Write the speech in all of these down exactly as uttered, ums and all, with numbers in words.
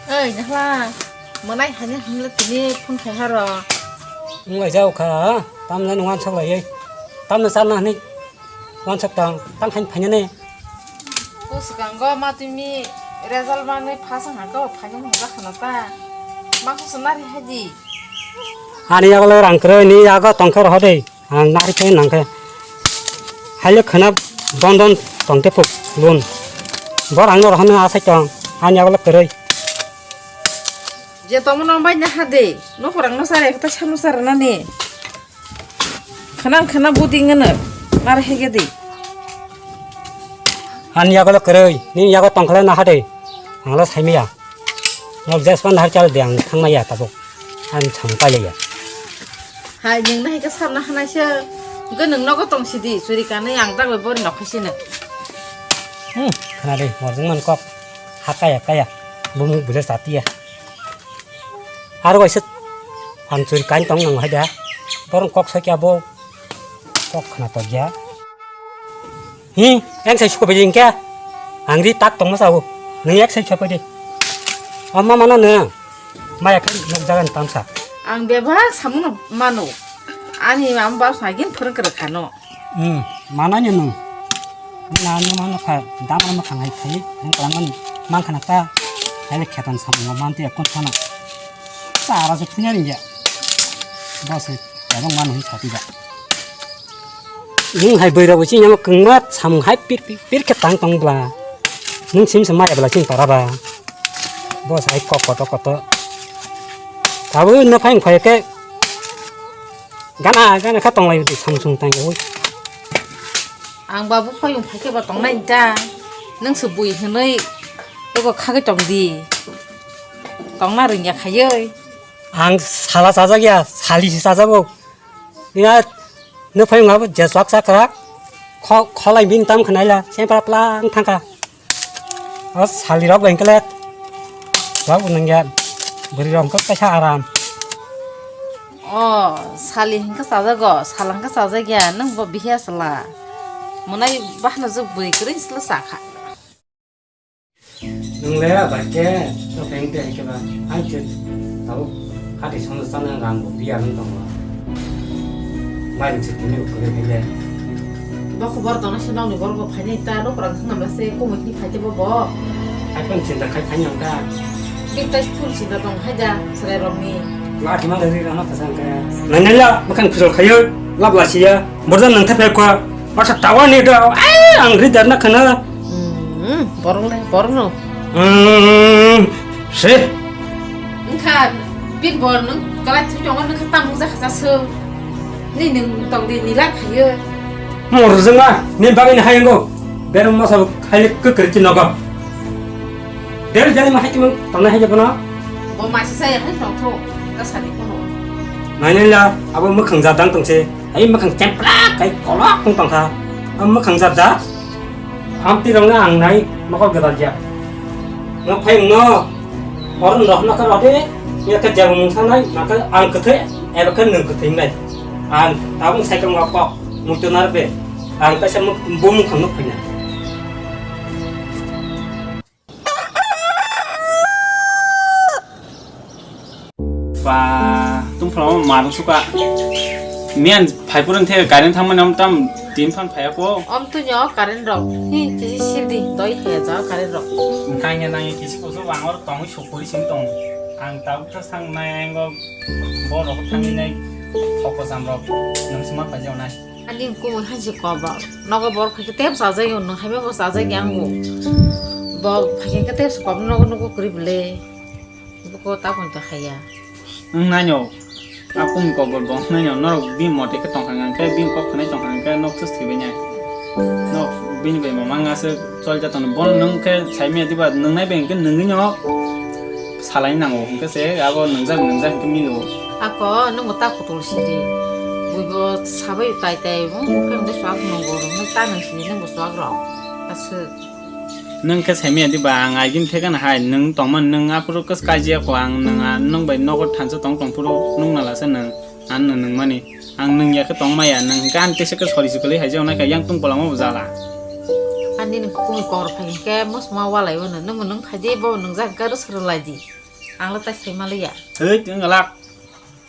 Oi, nahla, mwnai hanya hwnle tini phone khai haro. Wng lai jao kha, tamno nung wansok lai, tamno charna hwnwi wansok tang, tang khain phanya ne. Ko swkango ma timi result manwi phasang hangka o phanya hwnga khana ta. Ma ko swnari haji. Ani yago le rang kwrwi ni yago tongkhe roho de. Ang nari khe nang khe. Haile khwna don don tong te puk lun. Bor ang no rohorna asai tong. Ani yago le kwrwi. Je tongmo no bai na ha de. No korang no sare ta samu sare na ni. Khana khana budi ngana. Nar hege de. Ani yago le kwrwi. Ni yago tong khle na ha de. Ang le sai maya. Nok jespan har chal de ang thang maya tabuk. Ang chang pai ya. Hai, nwng nahai khe sabna hanai se. Hwnkhe nwng nogo tong sidi, churi kanwi ang dagwi bori nok khaisino. Hmm, khna de, morjwng man kok. Ha kaya, kaya. Bumung bule satiya. Aro kaisa ang churi kan tong nang hai da. Borong kok sakya bo. Kok khna tokya. Hi, yang sai suko bejing kya? Ang ri tak tong masa wo. Nang yak sai chapa de. Amma mana na. Maya khe nukjagan tamsa. Ang bebak samungno mano. Ani mama bap sagin phwrwng kwrwk khano. Hmm, manani nung. Na nung mano kha, dam rama khangai khai, nung kalang man, man khana ta. Hai khetan samung man te kon khana. Ta ara se thunya ringya. Bas, ya dong mano hi sati ba. Nwng hai bwrwi rok chini amo kwngma samung hai pir pir pir khe tang tong bla. Nwng sim se maya bla chini para ba. Bo sai kok koto koto. Tabuk no phai phai khe gana gana kha tong lai samsung tang ui. Ang babu phai phai khe ba tong nai ta. Nwng se bui hwnwi ego kha khe tong di. Tong na rwngya khaioi. Ang sala chajak ya, sali se chajago. Ina, nw phai wngha bo je chwak chakrak. Kho-, kholai bini tam khnaila, sempra plang thangkha. O sali rok bai klet. Rok bo nangya. Bwrwi rok kok kaisa aram. O, sali hwnkhe chajago, sala hwnkhe chajakya, nwng bo bihiya sala. Mwnai bahno jwk bwrwi kwrwi sla sakha. Nwng le bai khe no phai wngte hai khe ba, hai khe tabuk hati sono chana rang bo biya wng tongo. Mai se tini uthore khe le. Bo khobor dona se nokni borok bo phainai ta, nokrang thangna ba se komoi ni phai te bo bo. Hai phone chinta khai phai nang ta. Big ta school chinta tong hai da, chwrai rokni. Lathi ma ri rana ta sang khe. Nai nai la, makan khujol khayo, lab la siya. Borjan nang thap ko. Masa tawa ni do, ai, ang ri darna khana. Hmm, borok le, borok no. Hmm, se. Wngkha, bini bor nwng kwlai thwi tongo, nwng kha tamung jakha jasu. Ni nwng tong di, ni lak khayo. Mor jengma, ni bagwi ni hayango. Berong masa khai kwkri chi nogo. Del jani ma hai tong na hai bono. Bo masi saya hai tong tho, ka sani kono. Nai nai la, abo mwkhang jadang tong se. Ai mwkhang chemprak kai kolok wng tongkha. Ang mwkhang jat da. Amtwi rokno ang nai mokol gwdal ya. Nwng phai wngno. Oro nwrok nokha rode. Ya khe jabo mungsa nai, maka ang kwthwi, eba khe nwng kwthwi nai. Ang tabung cycle ngok kok, muitu narbe. Ang kaisa muk-, bo mwkhang nuk phaina. Ba, tungphla ma marung suka. Miyan phai purun the current thangmani am tam tin phan phai ako. Om tu nyo current rok. Hi, kisi sirdi, doi he ja current rok. Nangya nangya kisi koso bangor tongwi sukuri sing tong. Ang tabuk ta sang nai ang go bo rok thangwi nai thoko sam rok. Nang sima phai jao nai. Ani kumui hansi kobo. Nogo bor phai ke tep sajai yo, nang hai bo sajai yang go. Bo phai ke tep kobo nogo nogo kuri bele. Buko ta pon to haya. Wng naino. A kung kok bo naino. Norok bini mote khe tongkha hwnkhe, bini kok khanai tongkha hwnkhe nok sus thwibai nai. Nok bini bai mama wngya se chol ja tongno. Bon nwng khe sai manya diba, nwngnai bai hwnkhe nwngwi no salai nango. Hwnkhe se abo nwngjak nwngjak hwnkhe milo. Ako nwngbo ta kutul sidi. Buibo sabai tai tai, wng buphang de swak nwngo, nwng ta nwng sidi nwngbo swak rok. Aswk. Nwng khe saimanya diba, ang agini thekano hai, nwng tongmani, nwng aphuru kwskai jia kho, ang nwng a, nwng bai nogo thansa tong tong phuru nwng nalasa nwng, ang nwng nwngmani, ang nwng ya khe tong maya, nwng hwnkhe ani teisa khe sori si kwlwi hai jao nai kha, yang tung polama bo jala. Ani Nini kumi kor phai khe musma walai wano, nung nung phai di, bo nung jak garu suru lai di. Ang lo tai sai maliya. Hei, tini galak.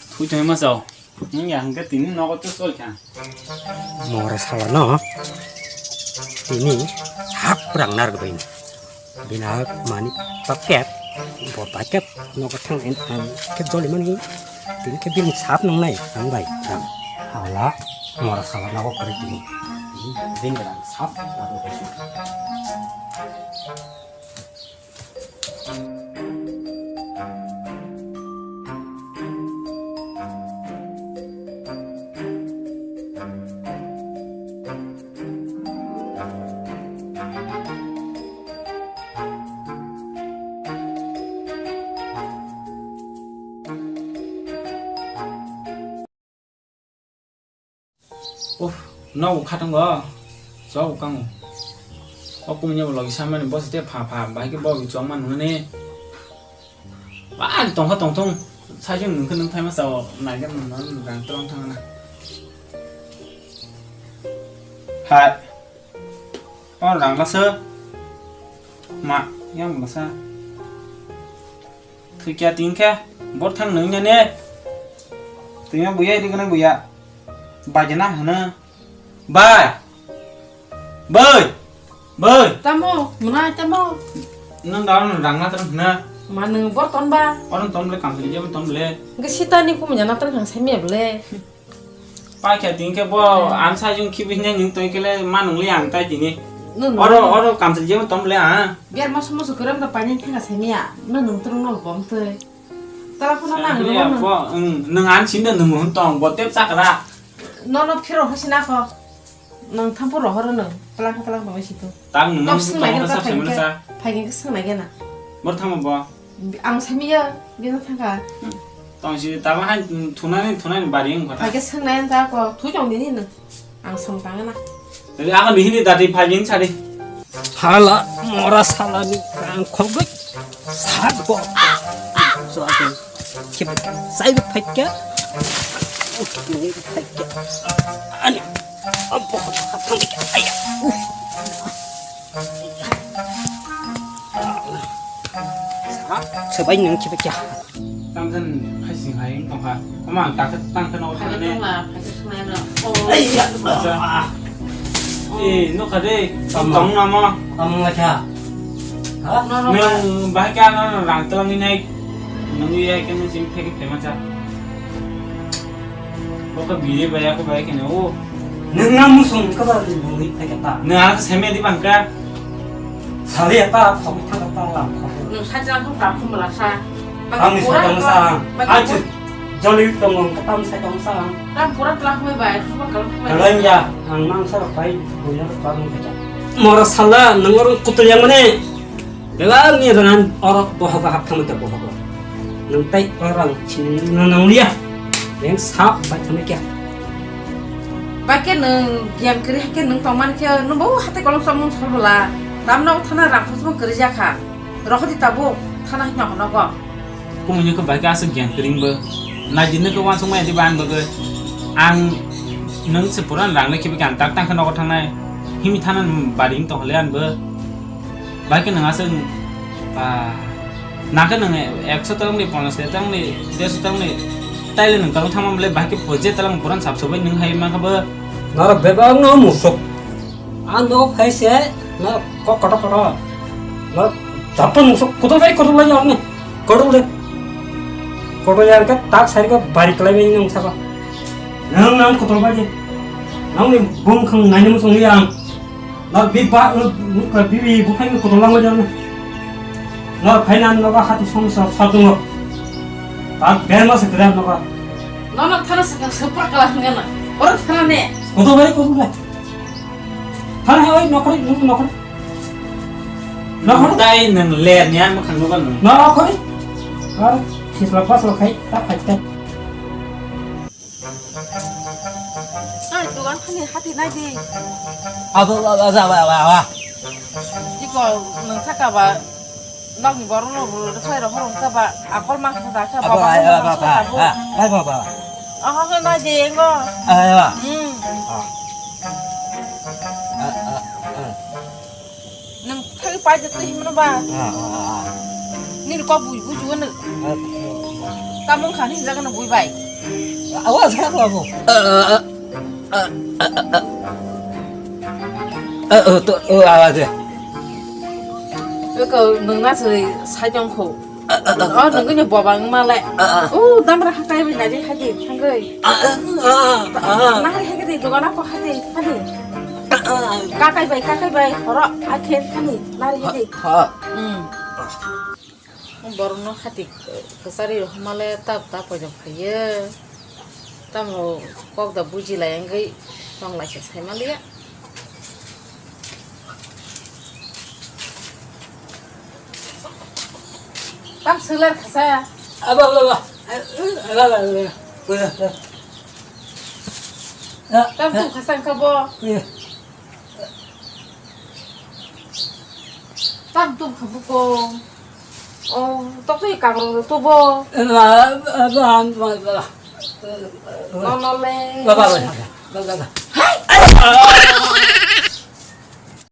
Thui thui ma sao. Nung ya hingke tini nogo tu sol kha. Mora sala no. Tini hak rang nar gbai. Bina mani paket. Bo paket nogo thang in ang ke joli mani. Tini ke bin sap nung nai ang bai. Hala mora sala nogo kari tini. Bin rang sap. Uff, nogo khatung go. Chok kang. O kumnya bo logi samani boss te pha pha, bai ke bo chok man nani. Ba tongkha tongthong. Sajung nungkhe nung phaima sao, nai ke nung nang rang tong thang na. Hai. O rang lasa. Ma, yang lasa. Thikya tingkhe, bor thang nung ya ne. Tingya buya, ini kena buya. Bajana hana. Bai. Bai. Bai. Tamo, muna tamo. Nang daw nang rang na tang hana. Ma nung bor ton ba. Orang ton bele kam sini jam ton bele. Nge sita ni kum jana tang hang semi bele. Paikha tini khe bo ansa jung khibi hwnwi nung tong khe le ma nung li ang tai tini. Nung nung. Oro, oro kamsa jema tom le ha. Biar moso moso kwrwng da paini thanga semiya. Nung nung tung no bom twi. Tala phano nang nung. Bo, nung an sin da nung hun tong bo tep chakra. No no phiro hosi na kho. Nung thampo rohoro nung. Tala kha tala kha bai situ. Tang nung. Nok sung nai gena sa. Phai gena sa. Bor thamo bo. Ang samiya, bino thangkha. Tongsi tama hai thunani, thunani bari wngkha ta. Hai khe swngnai wngkha ko, thui tong nini no. Ang sam tangana. Jadi ako nihini dati phagin sari. Hala mora salani ang khogoi. Sat ko. So ako. Kip sai phakya. Phakya. Ani. Apo. Aya. Sa, sebai nung kiba kya. Tang than khai sing hai tong kha. Ama ang tak tang kha no. Phai tong la, phai tong la no. Ai ya. Masa. Eh, no kha de. Tama. Tong na ma. Tama nga kha. Ha? No, no, nung bahai kya no rang tlang ni nai. Nung ya kya nung sim phai khe phai ma cha. Bokha biri bai ako bai kene o. Nung na musung ka ba nung ni phai kata. Nung ang seme di bangka. Sali apa kami thang kata lang. Nung sa jang kong kam kong mala sa. Kami sa tong sa. Achu joli tong kata mi sa tong sa. Kam pura telah kong bai, kong kalam kong bai. Kalau ya, ang nang sa bai, punya kong bai. Mora sala nung orang kutul yang mana? Bebak ni rwnan oro bohogo hap thangwi ta bohogo. Nwng tei oro rang chini nwng nang liya. Neng sap bai thangwi kya. Bai khe nwng giyan kwrwi hai khe nwng tong man khe nwng bo hatai kolok chomung sol bwla. Tamno thana rang khosmo kwrwi jakha. Rohodi tabuk thana hino honogo. Kumui nokhe bai khe aswk giyan kwrwngbo. Naidi nokhe uansukmaya diba ang bagwi. Ang nwng se pura rang lekhe bikhe ang tak tangkhe nogo thangnai. Himwi thana bari wng tongkha le ang bo. Bai khe nwng aswk, ah, nangkhe nwng ekso talangni, ponchash talangni, derso talangni, taile nwng talong thangma bwle bai khe je talang pura sap sobai nwng hai mankha bo. Norok bebak no musuk. Ang nogo phai se, norok kok kotor kotor. Norok japon musuk kotor bai kotor lai ang ni. Kotor le. Kotor yang ke tak sari ko bari kelai bai nwng saka. Nwng nwng kotor bai je. Nwng ni bung khang nai nwng song yang. Nor bi ba, nor bi bi buphai ni kotor langma jang. Nor phai nan nogo hati song sa sa dungo. Ta ben ma se kra nogo. Nono thana se ka super kala hingana. Oro thana ne. Kotor bai kotor bai. Thana hai oi nokhori, nokhori. Nokhori. Dai nang le ni ang makhang nogo nang. Nokhori. Ar sisla pasla khai ta khai ta. Ai, dugan khani hati nai di. Abo, abo, abo, abo, abo. Iko nang saka ba, nokni borok no bulu khai rok horong saba, akol mang sa da saba. Abo, ba, ai, ba, ba, ba, ba, ba, ba. Aha, nai di, engo. Ai, ba. Hmm. Ah. Ah, ah, ah. Pai de twi himno ba. Ah, ah, ah, ah. Nini kok bui bui juwa na. Ah, Tamung khani jaga na bui bai. Awa sa ko abo. Eh, eh, to, eh, awa de. Ko nungna sui sai jong kho. Oh, nungni bobang male. Ah, ah. Oh, damra hakai bai nari hadi, hangoi. Ah, ah, ah, ah. Nari hadi, dogana ko hadi, hadi. Ah, ah. Kakai bai, kakai bai, horo, akhen hadi, nari hadi. Ha, ha. Hmm. Borokno hati kwchari rok male tab tab poito phaiye. Tamo kok da buji lai wngwi tong lai khe sai maliya. Tam swlar khasa. Aba, aba, aba. Aba, aba, aba. Tam tu khasa ka bo. Tam tum khabu ko. Oh, tok tu ikang ro tu bo. Ba, ba, ba, ba. No, no le. Ba, ba, ba, ba, ba, ba. Hai!